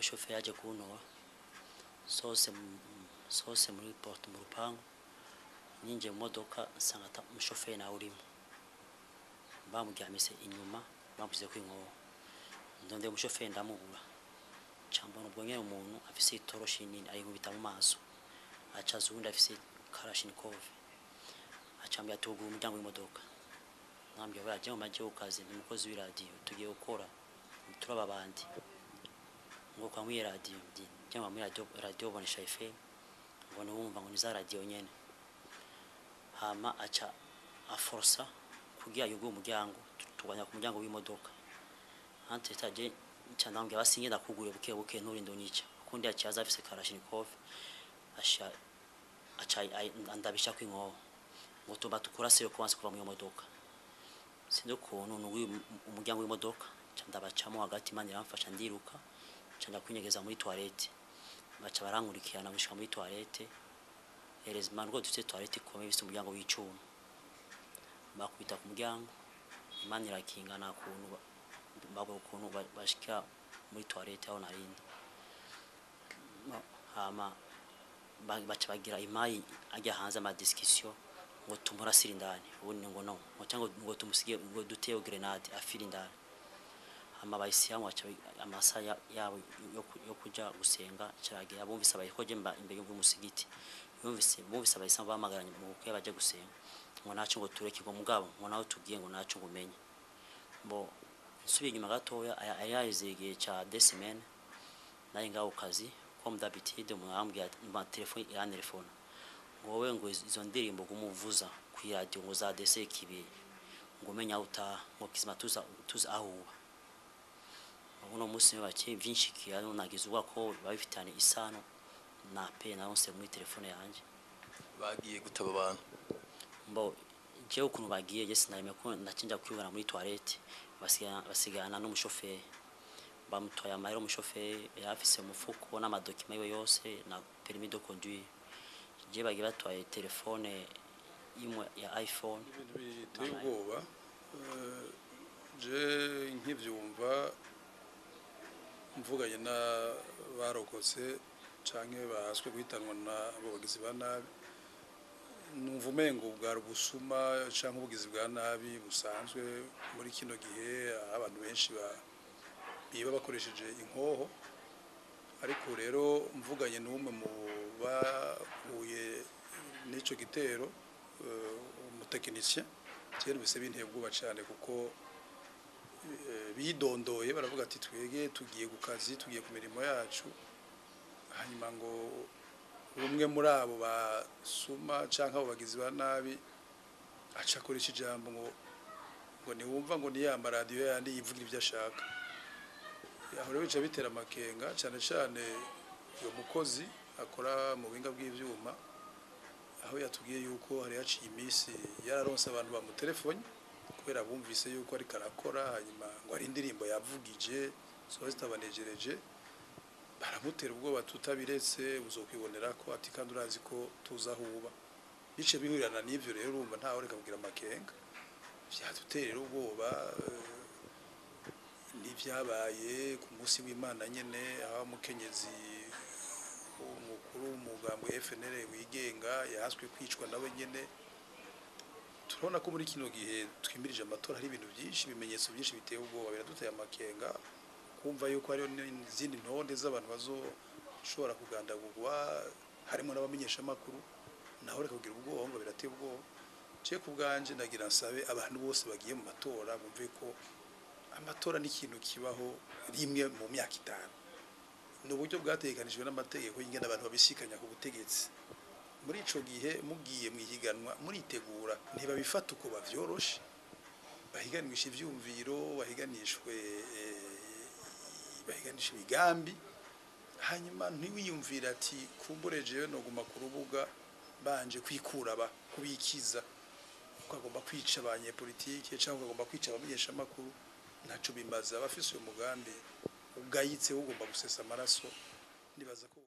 Umushoferi yaje kuntora sose sose muri porte mu rupangu. Ninjiye mu modoka nsanga umushoferi nawe urimo, bamuryamise inyuma, bamushyize ku inkoho. Ndondeye umushoferi ndamubura. Mbona ubwo nyene umuntu afise itoroshi nini ayinkubita mu maso, acaza uwundi afise kalashnikov, acambwira ati: "Wugura umuryango w'imodoka." Nambwira: "Oya, jewe maje ku kazi, ndi umukozi w'iradiyo, tugiye gukora, turaba abandi." Ngo: "Kwa mwiye radiyo?" Ndi cyangwa muri radiyo, radiyo Bonesha FM. Ngo niwumva ngo ni za radiyo nyene. Hama aca aforsa kugira yugure umuryango, tuganya ku muryango w'imodoka. Entre je nca ndambwira: "Basi ngenda kuguye buke buke, nturinde unyica." Kundi yaciye aza afise kalashnikov, asha aca andabisha kw'inkoho ngo tuba tukurasire ko wanse kuva mu iyo modoka. Sinzi ukuntu nuguye umuryango w'imodoka, nca ndabacamo hagati. Imana iramfasha, ndiruka, nca nja kwinyegeza muri toilette. Baca barankurikirana gushika muri toilette. Heureusement rwo dufite toilette ikomeye, ifise umuryango w'icuma. Bakubita ku muryango, Imana irakinga, nta kuntu babura ukuntu bashika muri toilette aho narindi. Hama baca bagira imayi ajya hanze, ama discussion ngo tumurasire indani, ubundi ngo no, ngo cyangwa ngo tumusige, ngo duteyo grenade afire indani. Hama abayisilamu baca amasaha yabo yo kuja gusenga caragira, bumvise abayikoje mba imbere y'umusigiti, yumvise bumvise abayisilamu bamagaranye mu kuya baje gusenga, ngo naco ngo tureke, ngo mugabo ngo nawe tugiye, ngo naco ngo umenye. Bo nsubiye inyuma gatoya, yaheze igihe ca 2 semaines nari ngaho ku kazi. Comme d'habitude, umuntu arambwira ma telefone, irantelefona ngo: "Wowe," ngo, "izo ndirimbo gumuvuza ku radio ngo za dese kibi, ngo umenya aho utaha, ngo kizima tuza tuza aho uba." Uno munsi bake vinshikiye nagize ubwoba ko biba bifitanye isano na pe naronse muri telefone yanje. Bagiye gutaba abantu? Mbo jewe ukuntu bagiye, je sinaremye ko ndacinja kwibona muri toilette, basigana n'umushoferi, bamutwaye amahera. Umushoferi yari afise umufuko n'ama documents yiwe yose na permis de conduire. Je bagiye batwaye telefone imwe ya iPhone. Ibintu biteye ubwoba. Je nkivyumva, mvuganye n'abarokotse canke bahaswe guhitanwa n'abo bagizi ba nabi, numva umengo bwari ubusuma canke ubugizi bwa nabi busanzwe muri kino gihe, aho abantu benshi biba bakoresheje inkoho. Ariko rero mvuganye n'umwe mu bahuye n'ico gitero, umutekinisien, je numvise binteye ubwoba cane, kuko bidondoye baravuga ati: "Twege tugiye ku kazi, tugiye ku mirimo yacu." Hanyuma ngo umwe muri abo basuma canke abo bagizi ba nabi aca akoresha ijambo ngo niwumva ngo ni ya maradiyo yandi yivugira ibyo ashaka. Aho rero bica bitera amakenga cane cane uyo mukozi akora mu buhinga bw'ivyuma, aho yatubwiye yuko hari haciye iminsi yararonse abantu bamutelefone kubera bumvise yuko ariko arakora, hanyuma ngo hari indirimbo yavugije zoba zitabanejereje, baramutera ubwoba: "Tutabiretse uzokwibonera ko," ati, "kandi urazi ko tuzi aho uba." Bice bihurirana n'ivyo rero, urumva ntawe reka kugira amakenga, vyadutera rero ubwoba. N'ivyabaye ku munsi w'Imana nyene, aho umukenyezi umukuru w'umugambwe FNL wigenga yahaswe kwicwa nawe nyene. Turabona ko muri kino gihe twimirije amatora hari ibintu byinshi, ibimenyetso byinshi biteye ubwoba, biraduteye amakenga kumva yuko hariho n'izindi ntonde z'abantu bazoshobora kugandagurwa, harimo n'abamenyeshamakuru. Naho reka kugira ubwoba, ngo birateye ubwoba. Je ku bwanje ndagira nsabe abantu bose bagiye mu matora bumve ko amatora ni ikintu kibaho rimwe mu myaka 5. Ni uburyo bwategekanijwe n'amategeko y'ingene abantu babisikanya ku butegetsi. Muri ico gihe mugiye mwihiganwa, muritegura, ntibabifata uko bavyoroshe. Bahiganisha ivyumviro, bahiganishwe bahiganisha imigambi. Hanyuma ntiwiyumvire ati: "Kumbure jewe noguma ku rubuga banje kwikura ba kubikiza," ukagomba kwica abanyepolitike cyangwa ukagomba kwica abamenyeshamakuru. Ntaco bimaze. Abafise uyu mugambi ugayitse ugomba gusesa amaraso, nibaza ko